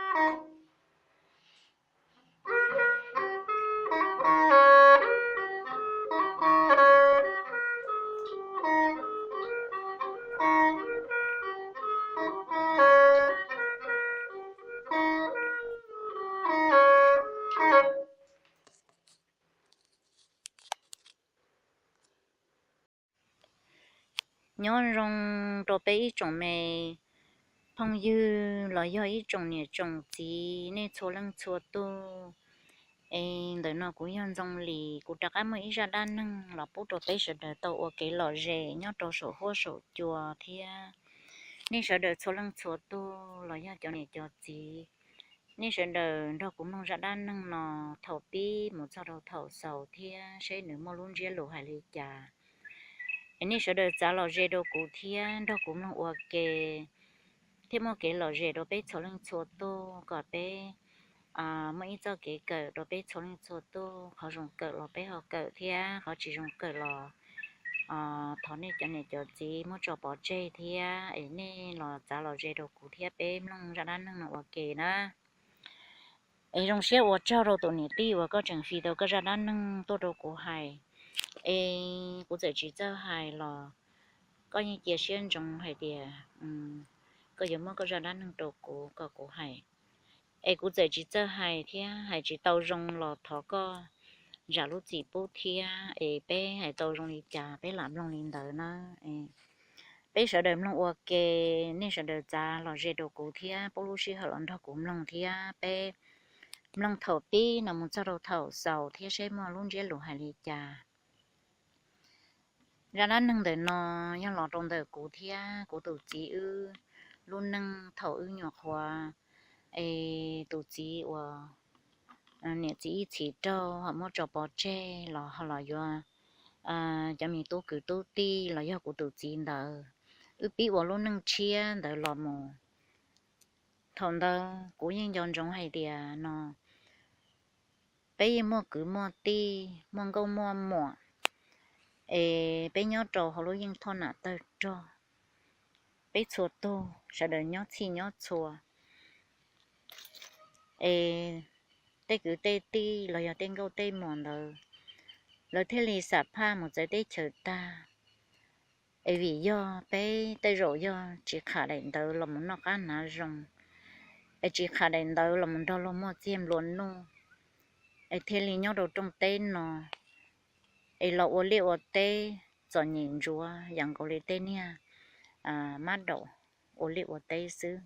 Nyob zoo rau peb ib tsoom me phooj ywg los yog ib tsoom niam tsoom txiv nej txhua leej txhua tug. Es ntawm no kuv yog Ntxoo Lis, kuv rov qab muaj ib zaj dab neeg los pub rau peb sawv daws tau ua kev lom zem nyob rau saum huab saum cua thiab. Nej sawv daws txhua leej txhua tug los yog cov niam cov txiv, nej sawv daws nrog kuv mloog zaj dab neeg no thaum pib mus txog rau thaum xaus thiab seb nws muaj lub ntsiab lus hais li cas. Es nej sawv daws txav lom zem rau kuv thiab nrog kuv mloog ua ke, thiab muaj kev lom zem rau peb txhua leej txhua tug kom peb muaj ib txoj kev kawm rau peb txhua leej txhua tug. Qhov zoo kawm los peb ho kawm thiab qhov tsis zoo kawm los thov nej cov niam cov txiv muab tso pov tseg thiab es nej los txav lom zem rau kuv thiab peb mloog zaj dab neeg no ua ke na. Es zoo siab ua tsaug rau tus niam tij uas koj tseem fi tau koj zaj dab neeg tuaj rau kuv hais. Es kuv txawm tsis txawj hais los koj yeej cia siab ntsoov hais tias koj yuav muab koj zaj dab neeg rau kuv kom kuv hais. Es kuv txawm tsis txawj hais thiab hais tsis tau zoo los thov koj zam lub txim pub thiab es peb hais tau zoo li cas peb lam mloog li ntawd na. Peb sawv daws mloog ua ke, nej sawv daws txav lom zem rau kuv thiab pub lub sij hawm los nrog kuv mloog thiab peb mloog thaum pib no mus txog rau thaum xaus thiab seb muaj lub ntsiab lus hais li cas. Zaj dab neeg ntawm no yog los rau ntawm kuv thiab kuv tus txiv wb lub neej thaum wb nyuam qhuav, es tus txiv uas niam txiv ib txhis raug ho muab tso pov tseg los ho los yuav cov me tub kwv tub tij los yog kuv tus txiv ntawd, wb pib ua lub neej tshiab ntawd los mus. Thaum ntawd kuv yeej nco ntsoov hais tias no peb yeej muaj kwv muaj tij muaj nkauj muaj muam, es peb nyob rau hauv lub yeej thoj nam tawg rog, peb txhua tug sawv daws nyob txhij nyob txhua. Es tej kwv tej tij los yog tej nkauj tej muam ntawd, lawv thiaj li xam phaj mus txawv teb chaws tag. Es vim yog peb tej zaum yog tsis qham daim ntawv los mus noj qab hnav zoo, es tsis qham daim ntawv los mus nrog luag muaj txiag nplua nuj, es thiaj li nyob rau rooj teb no, es los ua liaj ua teb txom nyem ntsuav yam nkaus li tej niag mab daum ua liaj ua teb xwb.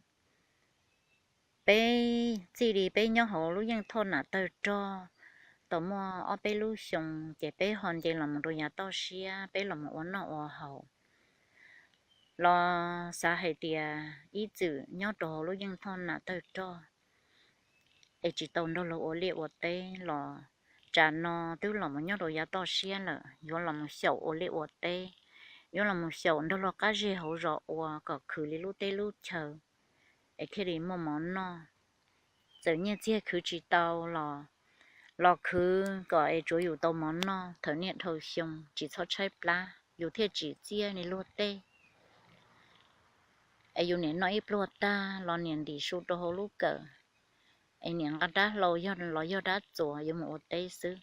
Peb txij li peb nyob hauv lub yeej thoj nam tawg rog tau muaj ob peb lub xyoo, ces peb ho nce los mus rau yav toj siab peb los mus ua noj ua haus. Los xav hais tias ib txwm nyob rau hauv lub yeej thoj nam tawg rog es tsis tau nrog luag ua liaj ua teb los tsam no twb los mus nyob rau yav toj siab lawm, yuav los mus xyaum ua liaj ua teb, yuav los mus xyaum nrog luag qab zej hauv zos ua kom khwv li lub teb lub chaw, es thiaj li muaj mov noj. Txawm nyiaj txiag khwv tsis tau los, los khwv kom es tsuav yus tau mov noj thaum niaj dhau xyoo, tsis txhob tshaib plab, yus thiaj tsim txiaj li luag tej. Es yus niam noj ib pluag tag los niam ntim su rau hauv lub kawm, es niam nqa dab hlau yog los yog dab txuas yuav mus ua teb xwb.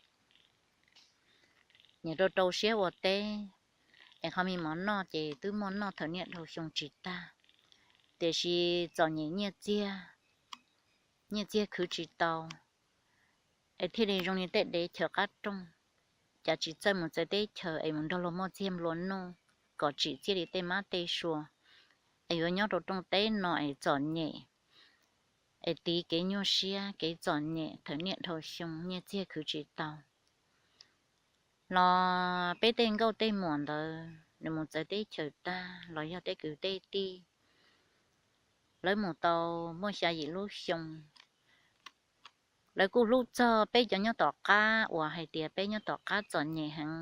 Niam rau rau siab ua teb, es qhov me mov noj ces twb muaj noj thaum niaj dhau xyoo tsis tag, tiam sis txom nyem nyiaj txiag, nyiaj txiag khwv tsis tau, es thiaj li zoo li tej dev chaws qab rooj, cas tsis txawj mus txawv teb chaws es mus nrog luag muaj txiag nplua nuj kom tsim txiaj li tej mab tej sua, es yuav nyob rau rooj teb no es txom nyem, es tiv kev nyuaj siab kev txom nyem thaum niaj dhau xyoo nyiaj txiag khwv tsis tau. Los peb tej nkauj tej muam ntawd nws mus txawv teb chaws tag los yog tej kwv tej tij, lawv mus tau muaj xya yim lub xyoo, lawv kuj hlub txog peb cov nyob tom qab uas hais tias peb nyob tom qab txom nyem heev.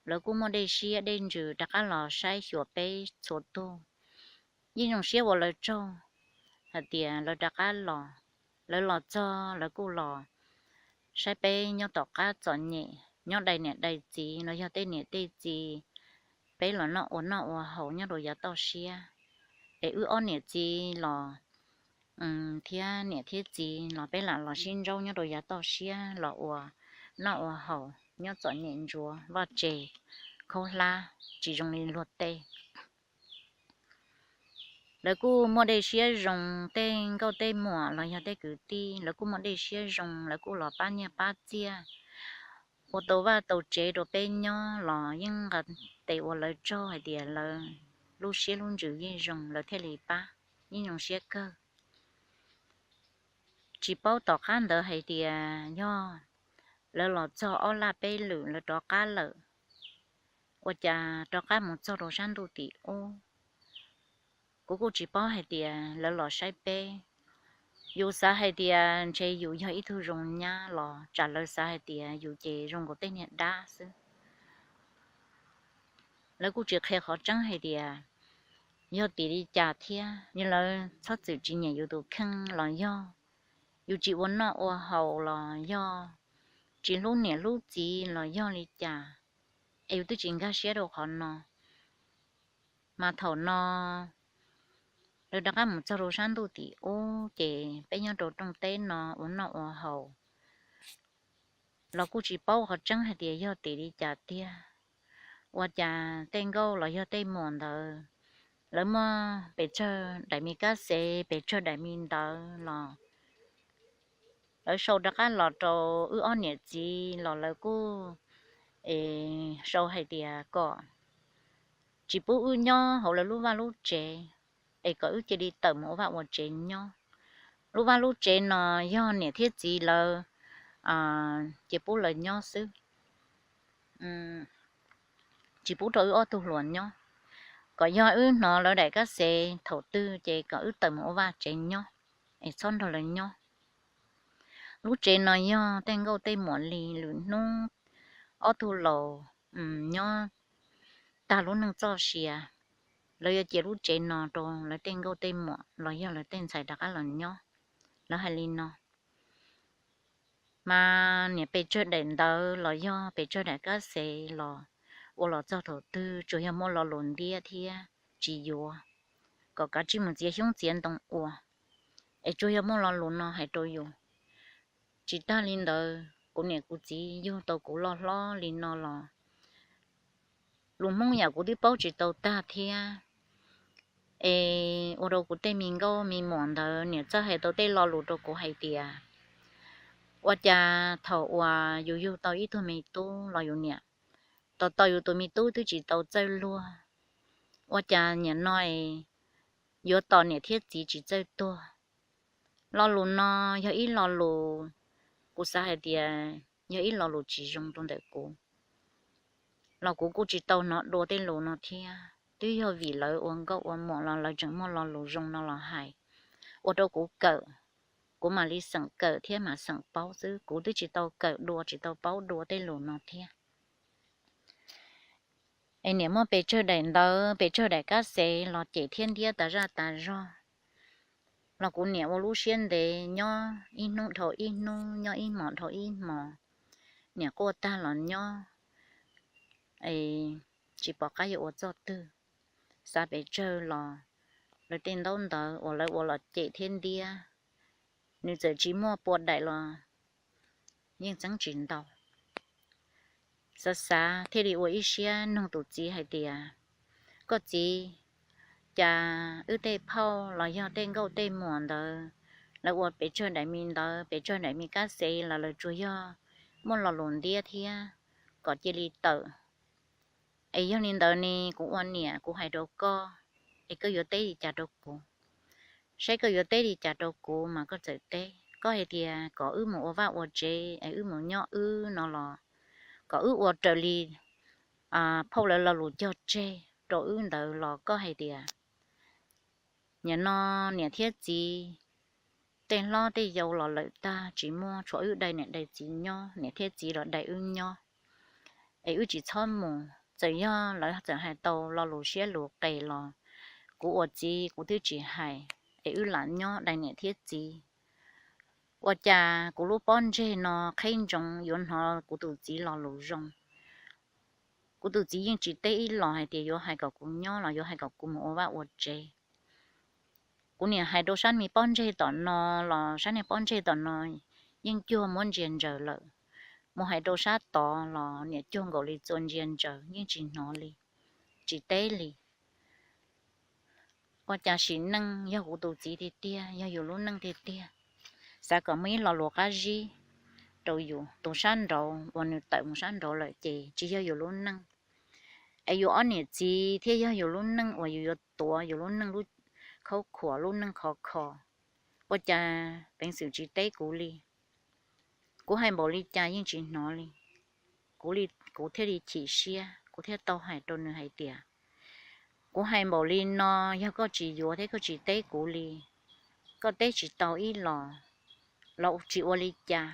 Lawv kuj muaj dej siab dej ntsws rov qab los saib xyuas peb txhua tug. Yeej zoo siab ua lawv tsaug hais tias lawv rov qab los. Lawv los txog lawv kuj los saib peb nyob tom qab txom nyem, nyob dai niam dai txiv los yog tej niam tej txiv, peb los noj ua noj ua haus nyob rau yav toj siab. Es wb ob niam txiv los thiab niam thiab txiv los peb lam los sib ntsaub nyob rau yav toj siab los ua noj ua haus nyob txom nyem ntsuav vaj tse khaub hlab tsis zoo li luag tej. Lawv kuj muaj dej siab zoo, tej nkauj tej muam los yog tej kwv tij lawv kuj muaj dej siab zoo, lawv kuj los pab nyiaj pab txiaj, ua tau vaj tau tsev rau peb nyob los yeej nqa tes ua lawv tsaug hais tias lawv lub siab lub ntsws yeej zoo, lawv thiaj li pab, yeej zoo siab kawg. Tsis paub tom qab ntawd hais tias yog lawv los txog ob laj peb lwm lawv rov qab lawm, ua cas rov qab mus txog rau sab ntuj tim ub. Kuv kuj tsis paub hais tias lawv los saib peb. Yus xav hais tias ntshe yus yog ib tug zoo nyab los tsam lawv xav hais tias yus ces zoo nkaus tej niag dab xwb. Lawv kuj tsis qhia qhov tseeb hais tias yog tim li cas thiab, yog lawv txhob txwm tsis nyiam yus tus kheej los yog yus tsis ua noj ua haus los yog tsis hlub niam hlub txiv los yog li cas, es yus twb tsis nkag siab rau qhov no. Mas thaum no lawv rov qab mus txog rau sab ntuj tim ub ces peb nyob rau rooj teb no ua noj ua haus los kuj tsis paub qhov tseeb hais tias yog tim li cas tiag. Ua cas tej nkauj los yog tej muam ntawd lawv muaj pes tsawg daim me kab xev, pes tsawg daim me ntawv los lawv sau rov qab los rau wb ob niam txiv los lawv kuj sau hais tias kom tsis pub wb nyob hauv lawv lub vaj lub tsev, es kom wb cia li tawm mus ua vaj ua tsev nyob. Lub vaj lub tsev no yog niam thiab txiv lawv cia pub lawv nyob xwb, tsis pub rau wb ob tug hluas nyob. Kom yog wb hnov lawv daim kab xev thaum twg ces kom wb tawm mus ua vaj tsev nyob, es txhob nrog lawv nyob. Lub tsev no yog tej nkauj tej muam li, lwm hnub ob tug laus nyob tag lub neej txoj sia, lawv yuav cia lub tsev no rau lawv tej nkauj tej muam los yog lawv tej ntxhais rov qab los nyob. Lawv hais li no. Mas niam pes tsawg daim ntawv los yog pes tsawg daim kab xev los ua los txog thaum twg tsuas yog muaj lo lus ntiab thiab tsis yuav, kom kav tsij mus txiav xyoob txiav ntoo ua, es tsuas yog muaj lo lus no hais rau yus. Tsis tag li ntawd kuv niam kuv txiv yug tau kuv loj hlob li no los lus Hmoob yam kuv twb paub tsis tau tag thiab. Es ua rau kuv tej me nkauj me muam ntawd niam txawj hais tau tej lo lus rau kuv hais tias, ua cas thaum uas yus yug tau ib tug me tub los yus niam tos tos yus tus me tub twb tsis tau txawj luag, ua cas niam no es yuav tos niam thiab txiv tsis txawj tuag. Lo lus no yog ib lo lus kuv xav hais tias yog ib lo lus tsis zoo rau ntawm kuv, los kuv kuj tsis tau hnov dua tej lus no thiab. Twb yog vim lawv ua nkauj ua muam los lawv tseem muaj lo lus zoo no los hais, ua rau kuv kawm, kuv mam li xeem kawm thiab mam xeem paub xwb, kuv twb tsis tau kawm dua tsis tau paub dua tej lus no thiab. Es niam muaj pes tsawg daim ntawv pes tsawg daim kab xev los cem thiab ntiab tas zaj tas zog, los kuv niam ua lub siab ntev nyob ib hnub dhau ib hnub, nyob ib hmos dhau ib hmos, niam quaj tag los nyob, tsis pom qab yuav ua txoj twg. Xav pes tsawg los lawv tej ntaub ntawv uas lawv ua los cem thiab ntiab, nws txawm tsis muaj pua daim los yeej txeeb tsis ntau. Xav xav thiaj li ua ib siab nug tus txiv hais tias, koj txiv, cas wb tej phauj los yog tej nkauj tej muam ntawd, lawv ua pes tsawg daim me ntawv pes tsawg daim me kab xev los lawv tsuas yog muaj lo lus ntiab thiab kom cia li tawm. Es yog li ntawd ne kuv ua niam kuv hais rau koj, es koj yuav teb li cas rau kuv? Saib koj yuav teb li cas rau kuv mas koj txawm teb. Koj hais tias kom wb mus ua vaj ua tsev es wb mus nyob wb no los kom wb ua raws li phauj lawv lo lus cog tseg rau wb ntawd los koj hais tias, nim no niam thiab txiv tej hlob tej yau los lawm tag tsis muaj, tshuav wb dai niam dai txiv nyob, niam thiab txiv los dai wb nyob, es wb tsis txhob mus. Txawm yog lawv txawm hais tau lo lus siab lus qes los kuv ua txiv kuv twb tsis hais, es wb lam nyob dai niam thiab txiv. Ua cas kuv lub pob ntseg no qheb ntsoov yuav hnov kuv tus txiv lo lus zoo. Kuv tus txiv yeej tsis teb ib los hais tias yuav hais kom kuv nyob los yuav hais kom kuv mus ua vaj ua tsev. Kuv niam hais rau sab me pob ntseg tom no los sab niag pob ntseg tom no yeej cuag muab ntsia ntsaws lawm. Mus hais rau sab tod los niam cuag nkaus li txua ntsia ntsaws yeej tsis hnov li, tsis teb li. Ua cas sim neej yog kuv tus txiv tiag tiag, yog yus lub neej tiag tiag, xav kom muaj ib lo lus qab zib rau yus tus sab nraud uas nws tawm mus sab nraud lawm ces tsis yog yus lub neej. Es yus ob niam txiv thiaj yog yus lub neej uas yus yuav tuav yus lub neej lub khaub khuam lub neej khov kho. Ua cas peev xwm tsis teb kuv li? Kuv hais npaum li cas yeej tsis hnov li. Kuv li, kuv thiaj li chim siab, kuv thiaj tau hais rau nws hais tias, kuv hais npaum li no, yog koj tsis yuav thiab koj tsis teb kuv li, koj teb tsis tau ib los, los tsis ua li cas.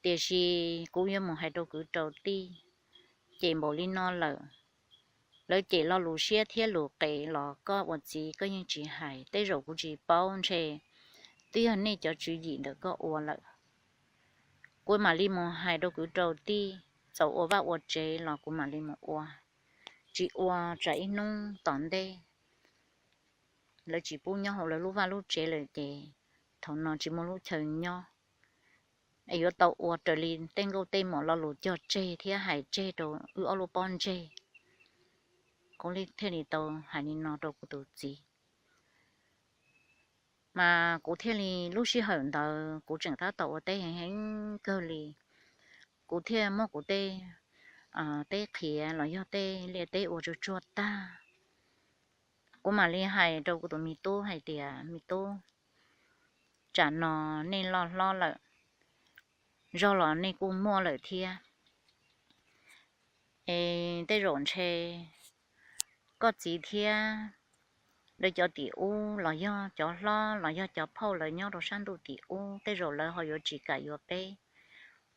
Tiam sis kuv yuav mus hais rau kwv rau tij, cem npaum li no lawm, lawv cem lo lus siab thiab lus qes los koj ua txiv koj yeej tsis hais, tej zaum kuv tsis paub, ntshe twb yog nej cov tswv yim ntawm koj ua lawm. Kuv mam li mus hais rau kwv rau tij, txaus ua vaj ua tsev los kuv mam li mus ua. Tsis ua tsam ib hnub tom ntej lawv tsis pub nyob hauv lawv lub vaj lub tsev lawm ces thaum no tsis muaj lub chaw nyob. Es yuav tau ua raws li tej nkauj tej muam lo lus cog tseg thiab hais tseg rau wb ob lub pob ntseg. Kuv li thiaj li tau hais li no rau kuv tus txiv. Mas kuv thiaj li lub sij hawm ntawd kuv tseem tab tom ua teb heev heev kawg li. Kuv thiaj muab kuv tej teb qhiav los yog tej liaj teb ua tsuag tsuag tag. Kuv mam li hais rau kuv tus me tub hais tias, me tub, tsam no nej loj hlob lawm, zog los nej kuj muaj lawm thiab. Es tej zaum ntshe koj txiv thiab lawv cov tim ub los yog cov hlob los yog cov phauj lawv nyob rau sab ntuj tim ub, tej zaum lawv ho yuav tsis kam yuav peb.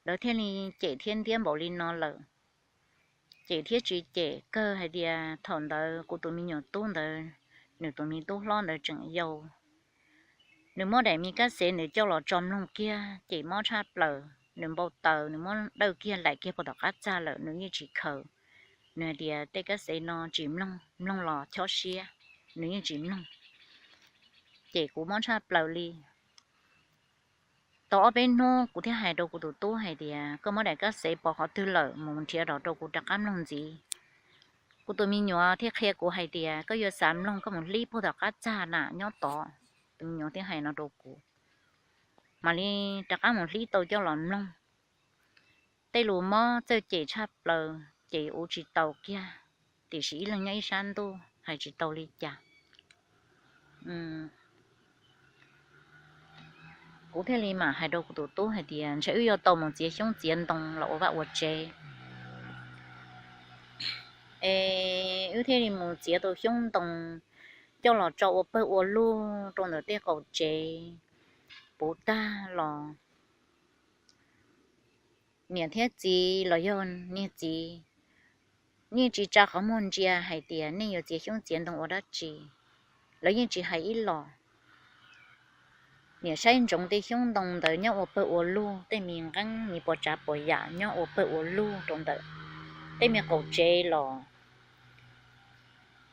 Lawv thiaj li cem thiab ntiab npaum li no lawm. Cem thiab tsis cem, kawg hais tias thaum ntawd kuv tus me nyuam tub ntawd, nws tus me tub hlob ntawd tseem yau, nws muab daim me kab xev nws coj los tso mloog kiag ces mob tshaj plaws, nws npau taws, nws muab dawj kiag laim kiag puag tom qab txag lawm nws yeej tsis khaws. Nws hais tias tej kab xev no tsis mloog, mloog los chob siab, nws yeej tsis mloog. Ces kuv mob tshaj plaws li. Tau ob peb hnub kuv thiaj hais rau kuv tus tub hais tias, koj muab daim kab xev pov qhov twg lawm, mus nrhiav los rau kuv rov qab mloog ntxiv. Kuv tus me nyuam thiaj qhia kuv hais tias, koj yuav xav mloog koj mus hlib puag tom qab txag na, nyob tod. Tus me nyuam thiaj hais no rau kuv, mam li rov qab mus hlib tau coj los mloog. Tej lus mob txawj cem tshaj plaws ces ua tsis tau kiag, tiam sis ib leeg nyob ib sab ntuj hais tsis tau li cas. Kuv thiaj li mam hais rau kuv tus tub hais tias, ntshe wb yuav tau mus txiav xyoob txiav ntoo los ua vaj ua tsev. Es wb thiaj li mus txiav tau xyoob ntoo coj los tso ua pawg ua lug rau ntawm tej qaum tsev puv tag los niam thiab txiv los yog niag txiv yeej tsis tsa qhov muag ntsia hais tias nej yuav txiav xyoob txiav ntoo ua dab tsi. Lawv yeej tsis hais ib los. Niam saib ntsoov tej xyoob ntoo ntawd nyob ua pawg ua lug, tej me nqeeb me puas tsav puas yam nyob ua pawg ua lug rau ntawm tej me qaum tsev los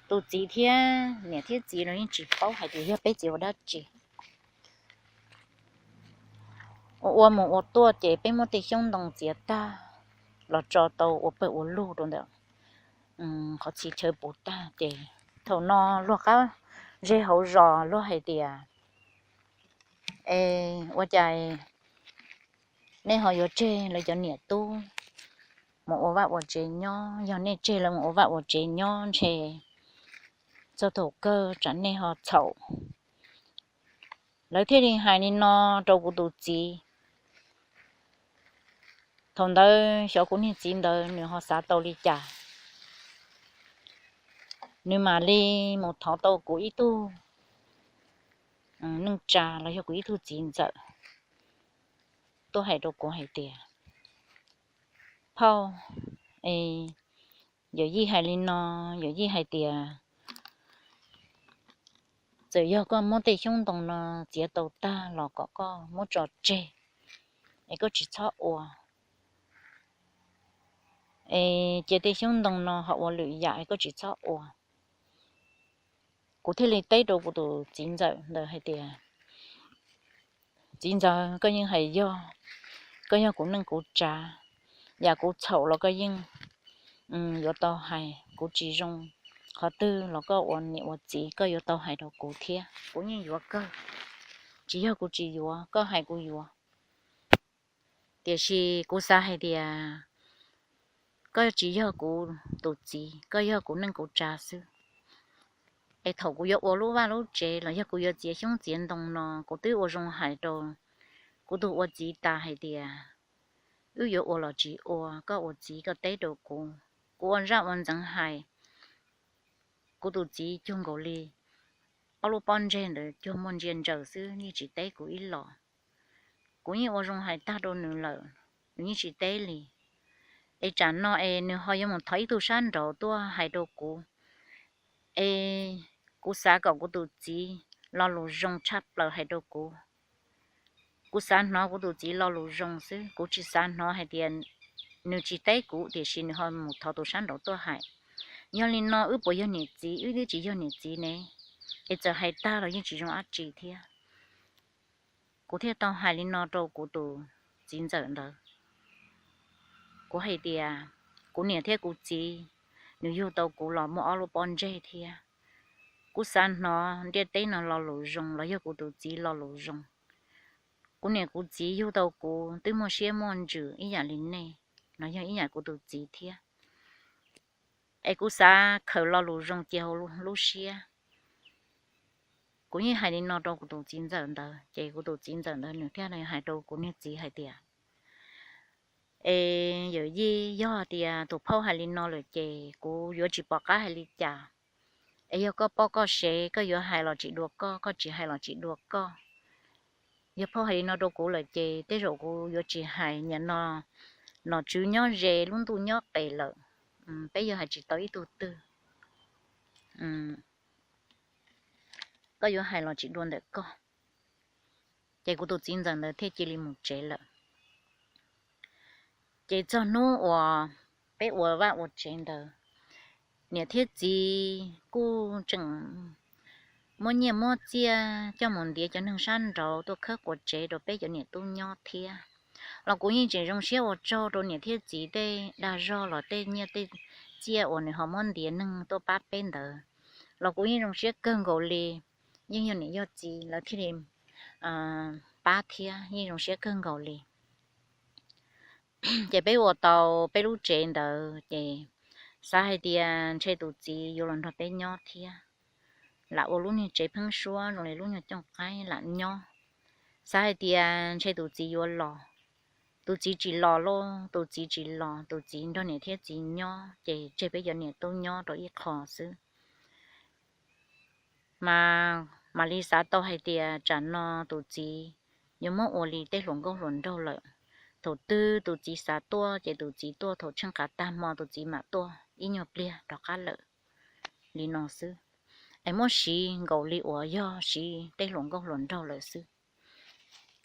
tus txiv thiab niam thiab txiv los yeej tsis paub hais tias yog peb txiav ua dab tsi. Ua ua mus ua tuaj ces peb muab tej xyoob ntoo txiav tag los tso tau ua pawg ua lug rau ntawm qhov txhia chaw puv tag ces thaum no luag qab ze hauv zos luag hais tias, es ua cas nej ho yuav tseg lawv cov niam tub mus ua vaj ua tsev nyob? Yog nej tseg lawv mus ua vaj ua tsev nyob ntshe txog thaum kawg tsam nej ho txhaum. Lawv thiaj li hais li no rau kuv tus txiv. Thaum ntawd xyov kuv niag txiv ntawd nws ho xav tau li cas, nws mam li mus thov tau kuv ib tug neej tsa los yog kuv ib tug txiv ntxawm tuaj hais rau kuv hais tias, phauj, yawm yij hais li no, yawm yij hais tias txawm yog koj muab tej xyoob ntoo no txiav tau tag los kom koj muab tso tseg, es koj tsis txhob ua. Es cia tej xyoob ntoo no ho ua lwm yam es koj tsis txhob ua. Kuv thiaj li teb rau kuv tus txiv ntxawm ntawd hais tias, txiv ntxawm, koj yeej hais yog, koj yog kuv neej kuv tsav, yam kuv txhaum los koj yeej yuav tau hais. Kuv tsis zoo qhov twg los koj ua niam ua txiv koj yuav tau hais rau kuv thiab. Kuv yeej yuav kawg, tsis yog kuv tsis yuav, koj hais kuv yuav. Tiam sis kuv xav hais tias koj tsis yog kuv tus txiv, koj yog kuv neej kuv tsav xwb. Es thaum kuv yuav ua lub vaj lub tsev los yog kuv yuav txiav xyoob txiav ntoo no, kuv twb ua zoo hais rau kuv tus ua txiv tas hais tias, wb yuav ua los tsis ua, koj ua txiv koj teb rau kuv. Kuv ua zaj ua ntxeev hais, kuv tus txiv cuag nkaus li ob lub pob ntseg ntawd cuag muaj ntsia ntsaws xwb, yeej tsis teb kuv ib los. Kuv yeej ua zoo hais tag rau nws lawm, nws yeej tsis teb li. Es tsam no es nws ho yuav mus thov ib tug sab nraud tuaj hais rau kuv, es kuv xav kom kuv tus txiv lo lus zoo tshaj plaws hais rau kuv. Kuv xav hnov kuv tus txiv lo lus zoo xwb, kuv tsis xav hnov hais tias nws tsis teb kuv tiam sis nws ho mus thov tus sab nraud tuaj hais. Yog li no wb puas yog niam txiv? Wb twb tsis yog niam txiv ne. Es txawm hais tag los yeej tsis zoo dab tsi thiab. Kuv thiaj tau hais li no rau kuv tus txiv ntxawm ntawd. Kuv hais tias, kuv niam thiab kuv txiv, nws yug tau kuv los muaj ob lub pob ntseg thiab. Kuv xav hnov ntiaj teb no lo lus zoo los yog kuv tus txiv lo lus zoo. Kuv niam kuv txiv yug tau kuv twb muaj siab muaj ntsws ib yam li nej, los yog ib yam kuv tus txiv thiab. Es kuv xav khaws lo lus zoo cia hauv lub siab. Kuv yeej hais li no rau kuv tus txiv ntxawm ntawd, ces kuv tus txiv ntxawm ntawd nws thiaj li hais rau kuv niag txiv hais tias, es yawm yij, yog tias tus phauj hais li no lawm ces kuv yuav tsis pom qab hais li cas. Es yog koj poj koj sev, koj yuav hais los tsis dua koj, koj tsis hais los tsis dua koj. Yog phauj hais li no rau kuv lawm ces tej zaum kuv yuav tsis hais. Niam no nom tswv nyob ze, lub ntuj nyob qes lawm, peb yuav hais tsis tau ib tug twg. Koj yuav hais los tsis dua ntawm koj. Ces kuv tus txiv ntxawm ntawd thiaj cia li mus tsev lawm. Ces txog hnub uas peb ua vaj ua tsev ntawd, niam thiab txiv kuj tseem muab nyiaj muab txiaj coj mus ntiav cov neeg sab nraud tuaj khawb quas tsev rau peb cov niam tub nyob thiab. Los kuv yeej tseem zoo siab ua tsaug rau niam thiab txiv tej dag zog los tej nyiaj tej txiaj uas nws ho muab ntiav neeg tuaj pab peb ntawd, los kuv yeej zoo siab kawg nkaus li. Yeej yog niam yog txiv lawv thiaj li pab thiab, yeej zoo siab kawg nkaus li. Ces peb ua tau peb lub tsev ntawd ces xav hais tias ntshe tus txiv yuav los nrog peb nyob thiab. Lam ua lub niag tsev pheeb suab zoo li lub nyuag cooj qaib lam nyob. Xav hais tias ntshe tus txiv yuav los, tus txiv tsis los lauj, tus txiv tsis los, tus txiv nrog niam thiab txiv nyob ces tseg peb cov niam tub nyob rau ib qho xwb. Mas mam li xav tau hais tias tsam no tus txiv yuav muab ua li tej hluas nkauj hluas nraug lawm. Thaum twg tus txiv xav tuaj ces tus txiv tuaj, thaum tsheej qav tag hmo tus txiv mam tuaj ib nyuag pliag rov qab lawm li no xwb. Es muab siv nkaus li uas yog siv tej hluas nkauj hluas nraug lawm xwb.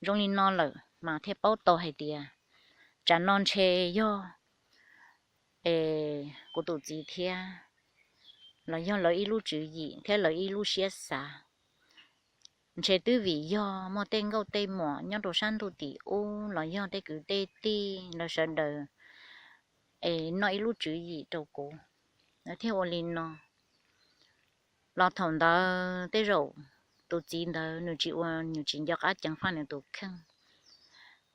Zoo li no lawm mas thiaj paub tau hais tias tsam no ntshe yog es kuv tus txiv thiab, los yog lawv ib lub tswv yim thiab lawv ib lub siab xav. Ntshe twb vim yog muaj tej nkauj tej muam nyob rau sab ntuj tim ub los yog tej kwv tej tij lawv sawv daws es noj ib lub tswv yim rau kuv, lawv thiaj ua li no. Los thaum ntawd tej zaum tus txiv ntawd nws tsis ua, nws tsis nco qab ceev faj nws tus kheej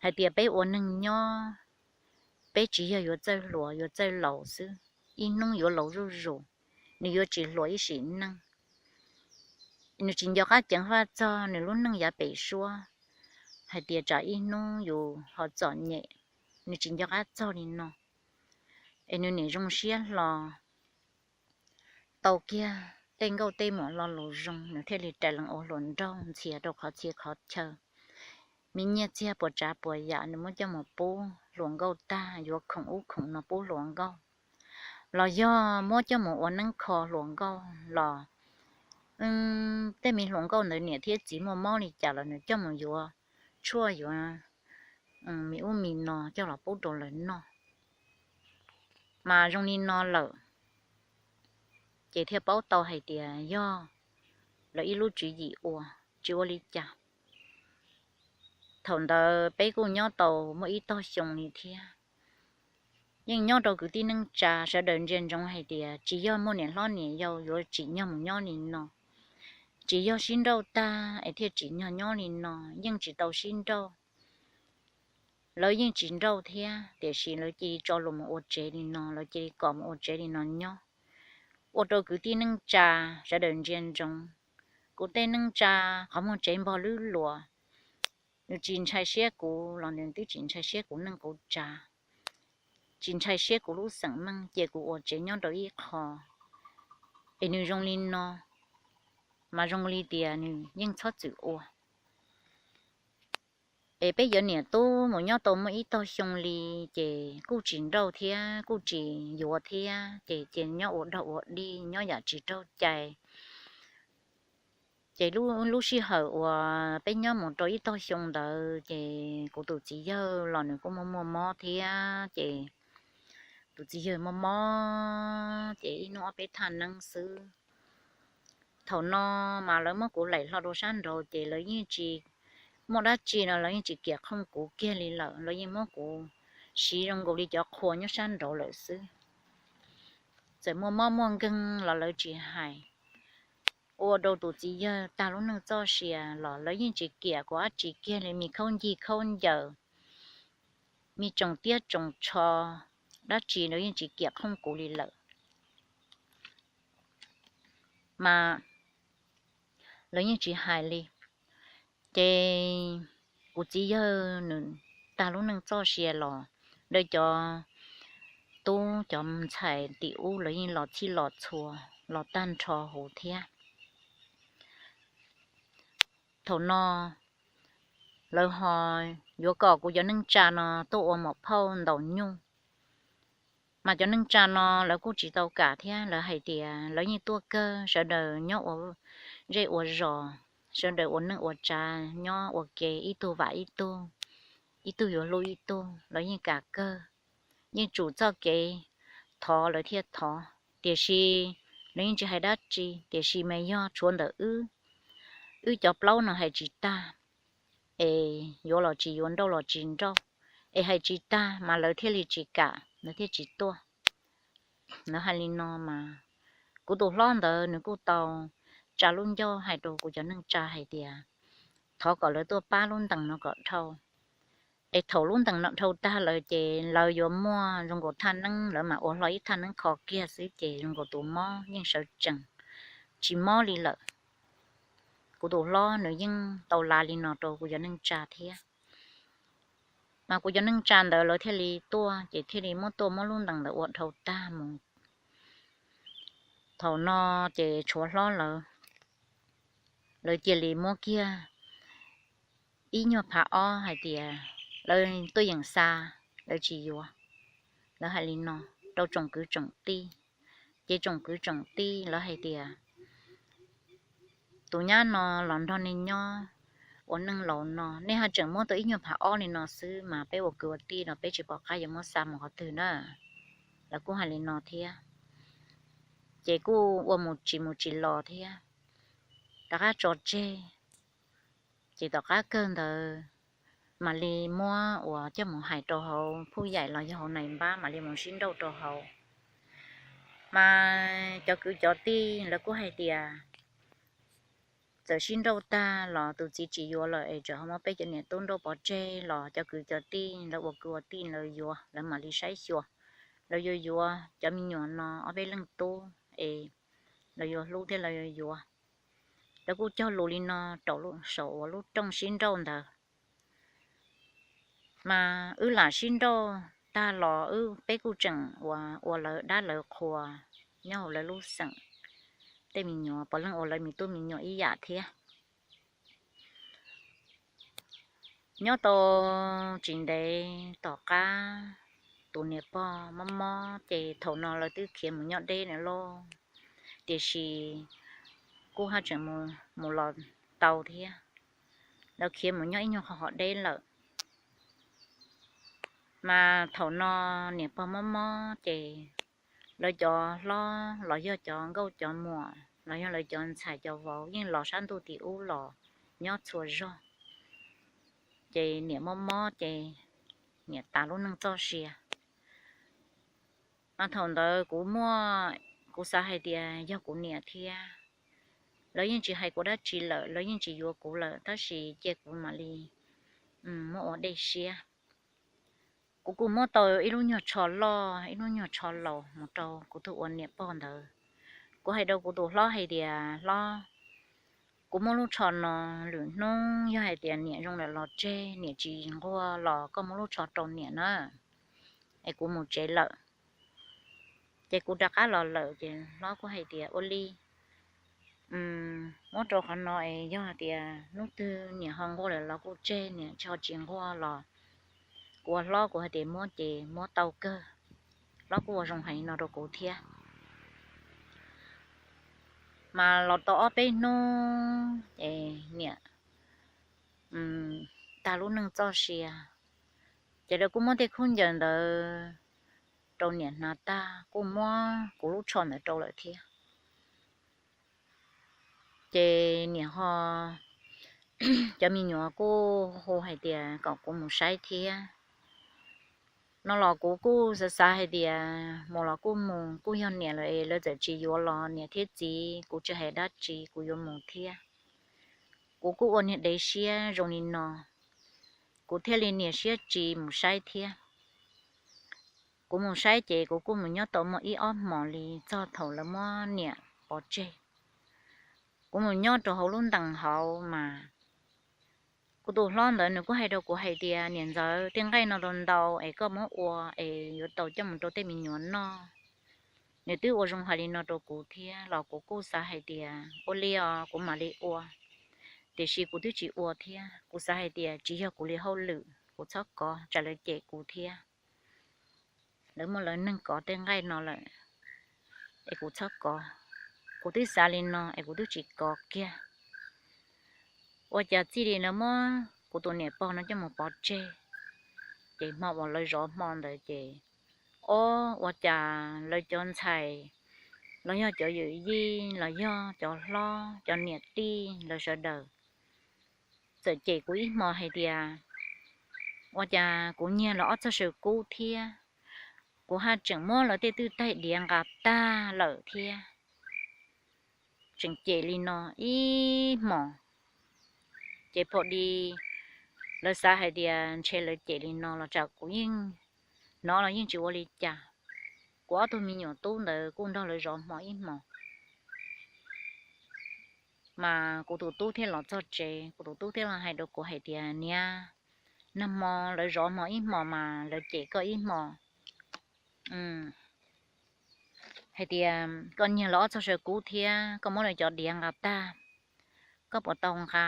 hais tias peb ua neeg nyob, peb tsis yog yuav txawj hluas yuav txawj laus xwb, ib hnub yuav laus zuj zus, nws yuav tsis hluas ib sim neej. Nws tsis nco qab ceev faj txog nws lub neej yav pem suab hais tias tsam ib hnub yus ho txom nyem, nws tsis nco qab txog li no. Es nws niam zoo siab hlo tau kiag tej nkauj tej muam lo lus zoo, nws thiaj li rais lees ua hluas nraug ntxhias rau qhov txhia qhov chaw. Me nyiaj txiag puas tsav puas yam nws muab coj mus pub hluas nkauj tag, yuav khoom ub khoom no pub hluas nkauj, los yog muab coj mus ua neeb kho hluas nkauj los tej me hluas nkauj ntawd niam thiab txiv muaj mob li cas los nws coj mus yuav tshuaj yuav me ub me no coj los pub rau lawv noj. Mas zoo li no lawm ces thiaj paub tau hais tias yog lawv ib lub tswv yim ua, tsis ua li cas. Thaum ntawd peb kuj nyob tau muaj ib tog xyoo li thiab. Yeej nyob rau kwv tij neej tsa sawv daws ntsia ntsoov hais tias tsis yog muaj niam hlob niam yau yuav tsim nyog mus nyob li no, tsis yog sib nrauj tag es thiaj tsim nyog nyob li no, yeej tsis tau sib nrauj. Lawv yeej tsis nrauj thiab, tiam sis lawv cia li tso los mus ua tsev li no, lawv cia li kom mus ua tsev li no nyob. Ua rau kwv tij neej tsa sawv daws ntsia ntsoov, kuv tej neej tsa qhov muag tsev npog lwb luas, nws tsis ntshai siab kuv los nws twb tsis ntshai siab kuv neej kuv tsa, tsis ntshai siab kuv lub xeem meej, cia kuv ua tsev nyob rau ib qho. Es nws zoo li no, mas zoo li tias nws yeej txhob txwm ua. Es peb cov niam tub mus nyob tau muaj ib tog xyoo li, ces kuj tsis nrauj thiab kuj tsis yuav thiab, ces ces nyob ua dog ua dig, nyob yam tsis raug cai. Ces lub sij hawm uas peb nyob mus rau ib tog xyoo ntawd ces kuv tus txiv yawg los nws kuj muaj muaj mob thiab, ces tus txiv yawg muaj mob ces ib hnub ob peb thaj neeb xwb. Thaum no mas lawv muab kuv laim hlo rau sab nraud ces lawv yeej tsis muaj dab tsi no, lawv yeej tsis kiam khooj kuv kiag li lawm, lawv yeej muab kuv siv zoo nkaus li cov qhua nyob sab nraud lawm xwb. Txawm muaj mob muaj nkeeg los lawv tsis hais. Ua rau tus txiv yawg tag lub neej txoj sia los lawv yeej tsis kiam kuv dab tsi kiag li, me khaub ncig khaub ncaws, me tsoos tiab tsoos tsho, dab tsi lawv yeej tsis kiam khooj kuv li lawm. Mas lawv yeej tsis hais li. Ces kuv txiv yawg nws tag lub neej txoj sia los, lawv cov tub cov ntxhais tim ub lawv yeej los txhij los txhua, los tag nrho huv thiab. Thaum no lawv ho yuav kom kuv cov neej tsa no tuaj ua maum phauj ntaus nyuj. Mas cov neej tsa no lawv kuj tsis tau kam thiab, lawv hais tias lawv yeej tuaj kawg, sawv daws nyob ua zej ua zos, sawv daws ua neej ua tsav nyob ua ke, ib tug vam ib tug, ib tug yuav hlub ib tug, lawv yeej kam kawg. Yeej tsum txoj kev thov lawv thiaj thov, tiam sis lawv yeej tsis hais dab tsi, tiam sis mas yog tshuav ntawm wb, wb cov plaub no hais tsis tag, es yuav los tsis yuav, nrauj los tsis nrauj, es hais tsis tag mas lawv thiaj li tsis kam, lawv thiaj tsis tuaj. Lawv hais li no mas kuv tus hlob ntawd nws kuj tau tsa lub ncauj hais rau kuv cov neej tsa hais tias thov kom lawv tuaj pab lub ntees no kom dhau. Es thaum lub ntees no dhau tag lawm ces lawv yuav muaj zoo nkaus thaj neeb, lawv mam ua hlo ib thaj neeb kho kiag xwb ces zoo nkaus tus mob yeej sawv tsees, tsis mob li lawm. Kuv tus hlob nws yeej tau lav li no rau kuv cov neej tsa thiab. Mas kuv cov neej tsa ntawd lawv thiaj li tuaj, ces thiaj li muab tuaj muab lub ntees ntawd ua dhau tag mus. Thaum no ces tshuav hlob lawv, lawv cia li muab kiag ib nyuag phav ob hais tias lawv tuaj yeem xa, lawv tsis yuav. Lawv hais li no rau tsoom kwv tsoom tij, ces tsoom kwv tsoom tij lawv hais tias tus nyab no los nrog nej nyob ua neej laus no, nej haj tseem muab tau ib nyuag phav ob li no xwb mas peb ua kwv ua tij los peb tsis pom qab yuav muab xa mus qhov twg na. Lawv kuj hais li no thiab, ces kuj ua mus tsis mus tsis los thiab, rov qab tso tseg. Ces tom qab kawg ntawd mam li muab uas coj mus hais rau hauv phuj yaim los yog hauv nais npab mam li mus sib nrauj rau hauv. Mas cov kwv cov tij lawv kuj hais tias txawm sib nrauj tag los tus txiv tsis yuav lawm es tseem ho muab peb cov niam tub nrauj pov tseg los cov kwv cov tij lawv ua kwv ua tij lawv yuav, lawv mam li saib xyuas. Lawv yuav yuav cov me nyuam no ob peb leej tub es lawv yuav hlub thiab lawv yuav yuav. Lawv kuj cog lus li no rau saum uas lub rooj sib nrauj ntawd. Mas wb lam sib nrauj tag los wb peb kuj tseem ua, ua lawv dab lawv qhua nyob hauv lawv lub xeem. Tej me nyuam puav leej ua lawv me tub me nyuam ib yam thiab. Nyob tau tsis ntev tom qab tus niam pog mob mob ces thaum no lawv twb khiav mus nyob deb lawm lauj, tiam sis kuj haj tseem mus los tau thiab. Lawv khiav mus nyob ib nyuag qhov hov deb lawm. Mas thaum no niam pog mob mob ces lawv cov hlob los yog cov nkauj cov muam los yog lawv cov ntxhais cov vauv yeej los sab ntuj tim ub los nyob txhua zog. Ces niam mob mob ces niam tas lub neej txoj sia. Mas thaum ntawd kuv muaj, kuv xav hais tias yog kuv niam thiab. Lawv yeej tsis hais kuv dab tsi lawm, lawv yeej tsis yuav kuv lawm, tab sis cia kuv mam li muab ua dej siab. Kuv kuj muab tau ib lub nyuag tsho loj ib lub nyuag tsho laus mus rau kuv tus ua niam pog ntawd. Kuv hais rau kuv tus hlob hais tias, hlob, kuv muab lub tsho no, lwm hnub yog hais tias niam zoo lawm los tseg, niam tsis nquag los koj muab lub tsho rau niam na, es kuv mus tsev lawm. Ces kuv rov qab los lawm ces hlob kuj hais tias, ua li, muab rau qhov no es yog hais tias hnub twg niam ho nquag lawm los kuj tseg, niam tsis ho tsis nquag los kuv ua hlob kuv hais tias muab ces muab tau kawg. Hlob kuj ua zoo hais li no rau kuv thiab. Mas los tau ob peb hnub ces niam tag lub neej txoj sia. Ces lawv kuj muab tej khaub ncaws ntawd rau niam hnav tag, kuj muab kuv lub tsho ntawd rau lawm thiab. Ces niam ho, cov me nyuam kuj hu hais tias kom kuv mus saib thiab. No los kuv kuj xav xav hais tias mus los kuj mus, kuj yog niam lawm es lawv txawm tsis yuav los niam thiab txiv, kuv tsis hais dab tsi, kuv yuav mus thiab. Kuv kuj ua niag dev siab zoo li no, kuv thiaj li niam siab tsis mus saib thiab. Kuv mus saib ces kuv kuj mus nyob tau muaj ib ob hmos li txog thaum lawv muab niam pov tseg. Kuv mus nyob rau hauv lub ntees hauv mas kuv tus hlob ntawd nws kuj hais rau kuv hais tias, niam ntxawm, tej nqaij no tau ntau es koj muab ua es yuav tau coj mus rau tej me nyuam noj. Nws twb ua zoo hais li no rau kuv thiab los kuv kuj xav hais tias ua li os kuv mam li ua, tiam sis kuv twb tsis ua thiab. Kuv xav hais tias tsis yog kuv li hauj lwm, kuv txhob kov tsam lawv cem kuv thiab. Lawv muaj lawv neeg kov tej nqaij no lawm es kuv txhob kov. Kuv twb xav li no es kuv twb tsis kov kiag. Ua cas txij li lawv muab kuv tus niam pog no coj mus pov tseg, ces hmo uas lawv zov hmo ntawd ces, ob, ua cas lawv cov ntxhais los yog cov yawm yij los yog cov hlob cov niam tij lawv sawv daws txawm cem kuv ib hmo hais tias ua cas kuv nyiag lawv ob txoj saw kub thiab. Kuv haj tseem muab lawv tej twj taig diav nqa tag lawm thiab. Tseem cem li no ib hmos, ces pom di lawv xav hais tias ntshe lawv cem li no los tsam kuv yeej hnov los yeej tsis ua li cas. Kuv ob tug me nyuam tub ntawd kuj nrog lawv zov hmo ib hmos. Mas kuv tus tub thiaj los txog tsev, kuv tus tub thiaj los hais rau kuv hais tias, niam, nag hmo lawv zov hmo ib hmos mas lawv cem koj ib hmos hais tias koj nyiag lawv ob txoj saw kub thiab koj muab lawv cov diav nqa tag, koj puas tau nqa?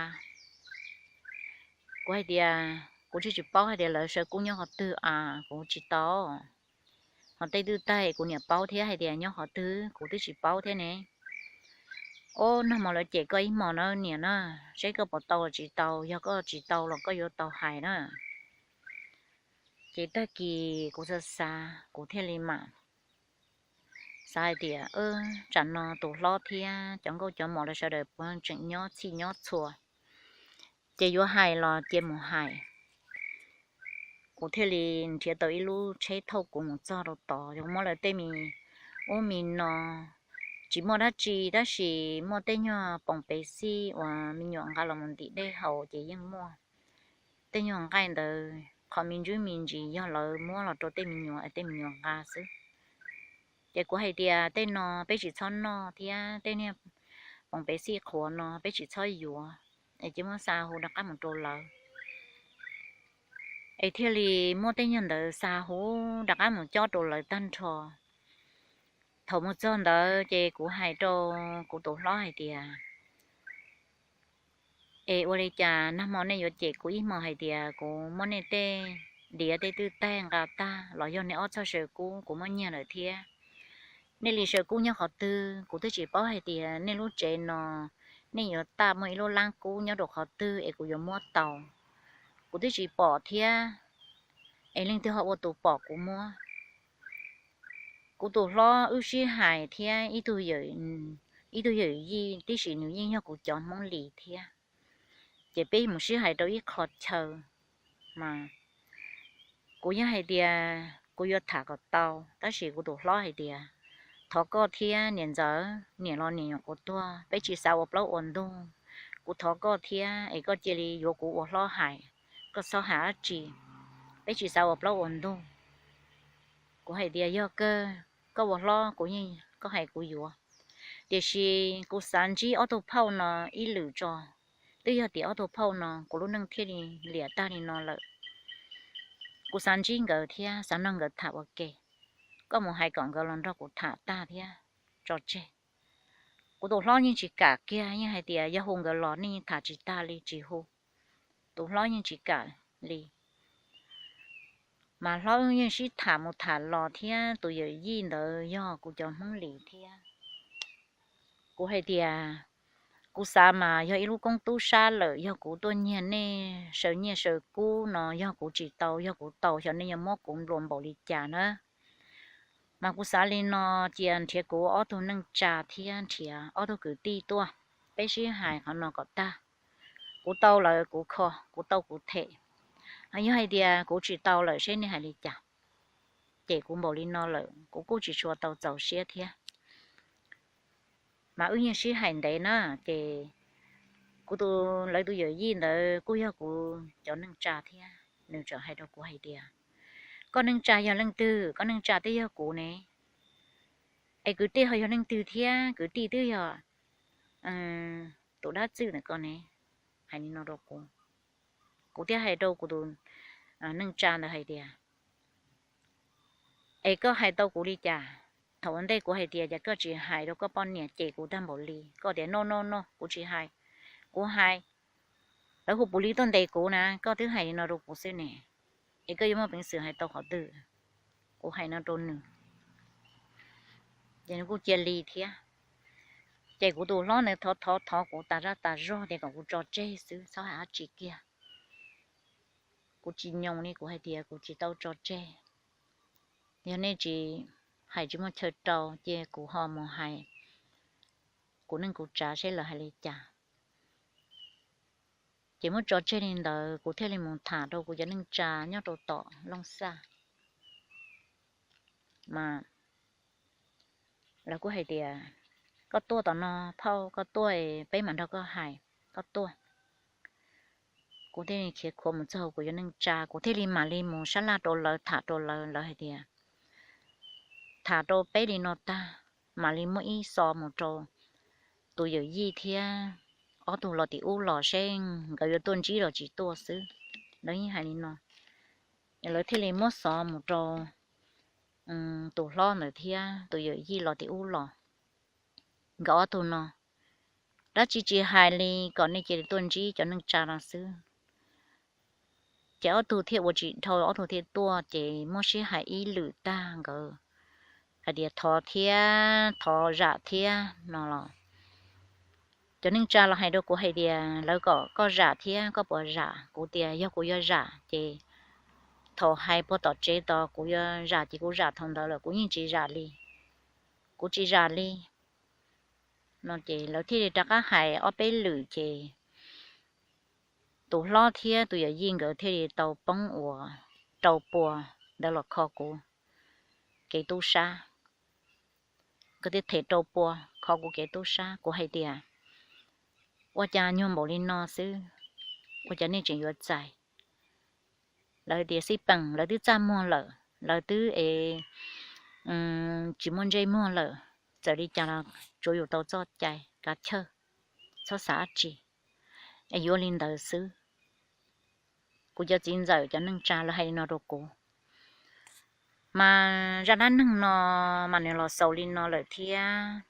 Kuv hais tias kuv twb tsis paub hais tias lawv saw kub nyob qhov twg a, kuv tsis tau. Ho tej twj taig kuv niam paub thiab hais tias nyob qhov twg kuv twb tsis paub thiab ne. Ob, nag hmo lawv cem koj ib hmos na niam na, seb koj puas tau los tsis tau, yog koj tsis tau los koj yuav tau hais na. Ces tag kis kuv xav xav kuv thiaj li mam xav hais tias, tsam no tus hlob thiab cov nkauj cov muam lawv sawv daws puav tseem nyob txhij nyob txhua, ces yuav hais los cia mus hais. Kuv thiaj li nrhiav tau ib lub tsheb thauj kuv mus txog rau tod, muab lawv tej me ub me no, tsis muaj dab tsi tab sis muaj tej nyuag poom pev xij uas me nyuam nqa los mus ntim dej haus ces yeej muaj. Tej nyuag nqaij ntawd qhov me ntsis me ntsis yog lawv muab los rau tej me nyuam es tej me nyuam nqa xwb. Ces kuv hais tias tej no peb tsis txhob noj thiab tej niag poom pev xij qhuav no peb tsis txhob yuav, es cia muab xa huv rov qab mus rau lawv. Es thiaj li muab tej nyuag ntawd xa huv rov qab mus cob rau lawv tag nrho. Thaum mus txog ntawd ces kuv hais rau kuv tus hlob hais tias, es ua li cas nag hmo nej yuav cem kuv ib hmo hais tias kuv muab nej tej diav tej twj taig nqa tag los yog nej ob txoj saw kub kuv muab nyiag lawm thiab? Nej li saw kub nyob qhov twg kuv twb tsis paub hais tias nej lub tsev no nej yuav taj muaj ib lub lab kub nyob rau qhov twg es kuv yuav muab tau. Kuv twb tsis pom thiab, es leej twg ho ua tus pom kuv muab? Kuv tus hlob wb sib hais thiab ib tug yawm ib tug yawm yij tib si nws yeej yog kuv cov Hmoob Lis thiab. Ces peb mus sib hais rau ib qho chaw mas kuv yeej hais tias kuv yuav tham kom tau, tab sis kuv tus hlob hais tias, thov koj thiab niam ntxawm, niam los niam nyuam qhuav tuag, peb tsis xav ua plaub ua ntug. Kuv thov koj thiab es koj cia li yuav kuv ua hlob hais, koj txhob hais dab tsi, peb tsis xav ua plaub ua ntug. Kuv hais tias yog kawg, koj ua hlob kuv yeej, koj hais kuv yuav. Tiam sis kuv xav ntsib ob tug phauj no ib lwm tso, twb yog tias ob tug phauj no kuv lub neej thiaj li liam tag li no lawm. Kuv xav ntsib nkawd thiab xav nrog nkawd tham ua ke. Koj mus hais kom nkawd los nrog kuv tham tag thiab tso tseg. Kuv tus hlob yeej tsis kam kiag, yeej hais tias yog hu nkawd los nej yeej tham tsis tag li, tsis hu. Tus hlob yeej tsis kam li. Mas hlob wb yeej sib tham mus tham los thiab, tus yawm yij ntawd yog kuv cov Hmoob Lis thiab. Kuv hais tias kuv xav mas yog ib lub koob tub sab lawm, yog kuv tuaj nyiag nej saw nyiaj saw kub no, yog kuv tsis tau, yog kuv tau xyov nej yuav muab kuv nplua npaum li cas na. Mas kuv xav li no, cia nrhiav kuv ob tug neej tsa thiab nrhiav ob tug kwv tij tuaj, peb sib hais qhov no kom tag. Kuv tau lawv kuv kho, kuv tau kuv them. Yog hais tias kuv tsis tau lawm seb nej hais li cas. Ces kuv npaum li no lawm kuv kuj tsis tshua tau txaus siab thiab. Mas wb yeej sib hais ntev na, ces kuv tus, lawv tus yawm yij ntawd kuj yog kuv cov neej tsa thiab, nws txawm hais rau kuv hais tias, koj neej tsa yog leej twg? Koj neej tsa twb yog kuv ne. Es kwv tij ho yog leej twg thiab? Kwv tij twb yog tus dab txwj ntawm koj ne. Hais li no rau kuv. Kuv thiaj hais rau kuv tus neej tsa ntawd hais tias, es koj hais tau kuv li cas? Thaum ua ntej kuv hais tias cas koj tsis hais rau koj poj niam cem kuv tag npaum li, koj tias no no no kuv tsis hais. Kuv hais, lawv hu puv li tuaj ntes kuv na, koj twb hais li no rau kuv xwb ne, es koj yuav muaj peev xwm hais tau qhov twg? Kuv hais no rau nws, ces nws kuj cia li thiab. Ces kuv tus hlob ntawd thov thov thov kuv tas zaj tas zog tias kom kuv tso tseg xwb, txhob hais dab tsi kiag. Kuv tsis nyoo li, kuv hais tias kuv tsis tau tso tseg. Yog nej tsis hais tsis muaj chaw rau, cia kuv ho mus hais kuv neej kuv tsav seb lawv hais li cas. Ces muab tso tseg li ntawd, kuv thiaj li mus tham rau kuv cov neej tsa nyob rau tom Looj Xaj. Mas lawv kuj hais tias, koj tuaj tom no phauj, koj tuaj peb mam nrog koj hais, koj tuaj. Kuv thiaj li khiav khuav mus txog kuv cov neej tsa, kuv thiaj li mam li mus sab laj rau lawv, tham rau lawv, lawv hais tias, tham rau peb li no tag, mam li muab ib xov mus rau tus yawm yij thiab ob tug los tim ub los seb nkawd yuav tuaj ntsib los tsis tuaj xwb. Lawv yeej hais li no. Lawv thiaj li muab xov mus rau tus hlob ntawd thiab tus yawm yij los tim ub los. Nkawd ob tug no, dab tsi tsis hais li, kom nej cia li tuaj ntsib cov neej tsa no xwb. Ces ob tug thiaj ua tsis dhau, ob tug thiaj tuaj, ces muab sib hais ib lwm tag, nkawd hais tias thov thiab, thov zam thiab no los. Cov neej tsa los hais rau kuv hais tias lawv kom koj zam thiab, koj puas zam? Kuv tias yog kuv yuav zam ces thaum hais puag tom tsev tos kuv yuav zam ces kuv zam thaum ntawd lawm, kuv yeej tsis zam li. Kuv tsis zam li. No ces lawv thiaj li rov qab hais ob peb lwm ces tus hlob thiab tus yawm yij nkawd thiaj li tau poob uas rau pua ntawd los kho kuv kev tub sab. Nkawd thiaj them rau pua kho kuv kev tub sab. Kuv hais tias, ua cas nyuag npaum li no xwb, ua cas nej tseem yuav txais? Lawv tias xij peem, lawv twb txaj muag lawm, lawv twb es tsis muaj ntsej muag lawm, txawm li cas los tsuav yus tau txoj cai kav chawj, txhob xav dab tsi, es yuav li ntawd xwb. Kuv cov txiv ntxawm cov neej tsa lawv hais li no rau kuv. Mas zaj dab neeg no mas nws los xaus li no lawm thiab.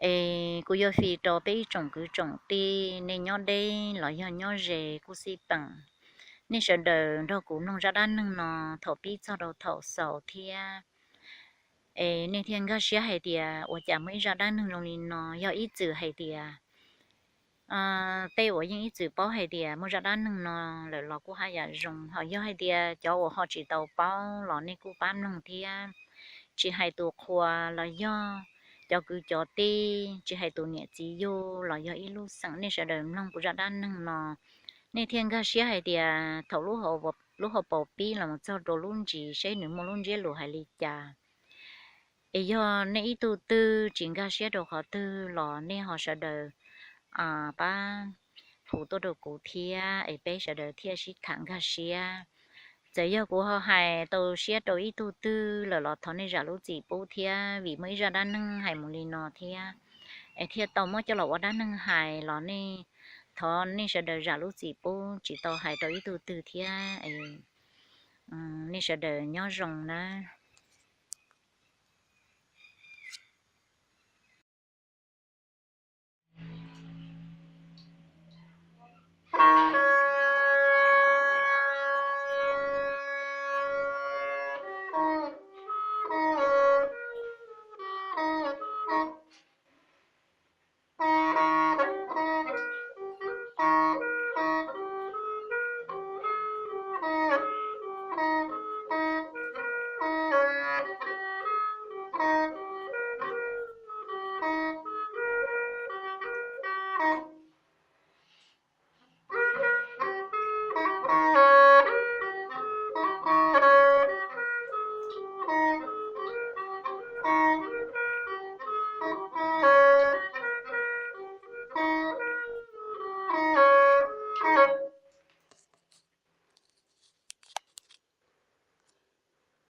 Es kuv yuav fij rau peb ib tsoom kwv tsoom tij, nej nyob deb los yog nyob ze kuj xij peem, nej sawv daws nrog kuv mloog zaj dab neeg no thaum pib txog rau thaum xaus thiab. Es nej thiaj nkag siab hais tias ua cas muaj ib zaj dab neeg zoo li no, yog ib txwm hais tias tej uas yeej ib txwm paub hais tias muaj zaj dab neeg no lawm los kuj haj yam zoo, ho yog hais tias cov uas ho tsis tau paub los nej kuj pab mloog thiab. Tsis hais tus qhua los yog cov kwv cov tij, tsis hais tus niam txiv yug los yog ib lub xeem, nej sawv daws mloog kuv zaj dab neeg no, nej thiaj nkag siab hais tias thaum lub hauv paus pib los mus txog rau lub ntsis seb nws muaj lub ntsiab lus hais li cas. Es yog nej ib tug twg tsis nkag siab rau qhov twg los nej ho sawv daws pab hu tuaj rau kuv thiab es peb sawv daws thiaj sib tham nkag siab. Txawm yog kuv ho hais tau siab rau ib tug twg lawm los thov nej zam lub txim pub thiab, vim muaj ib zaj dab neeg hais mus li no thiab, es thiaj tau muab coj los ua dab neeg hais los nej, thov nej sawv daws zam lub txim pub tsis tau hais rau ib tug twg thiab. Nej sawv daws nyob zoo nawb.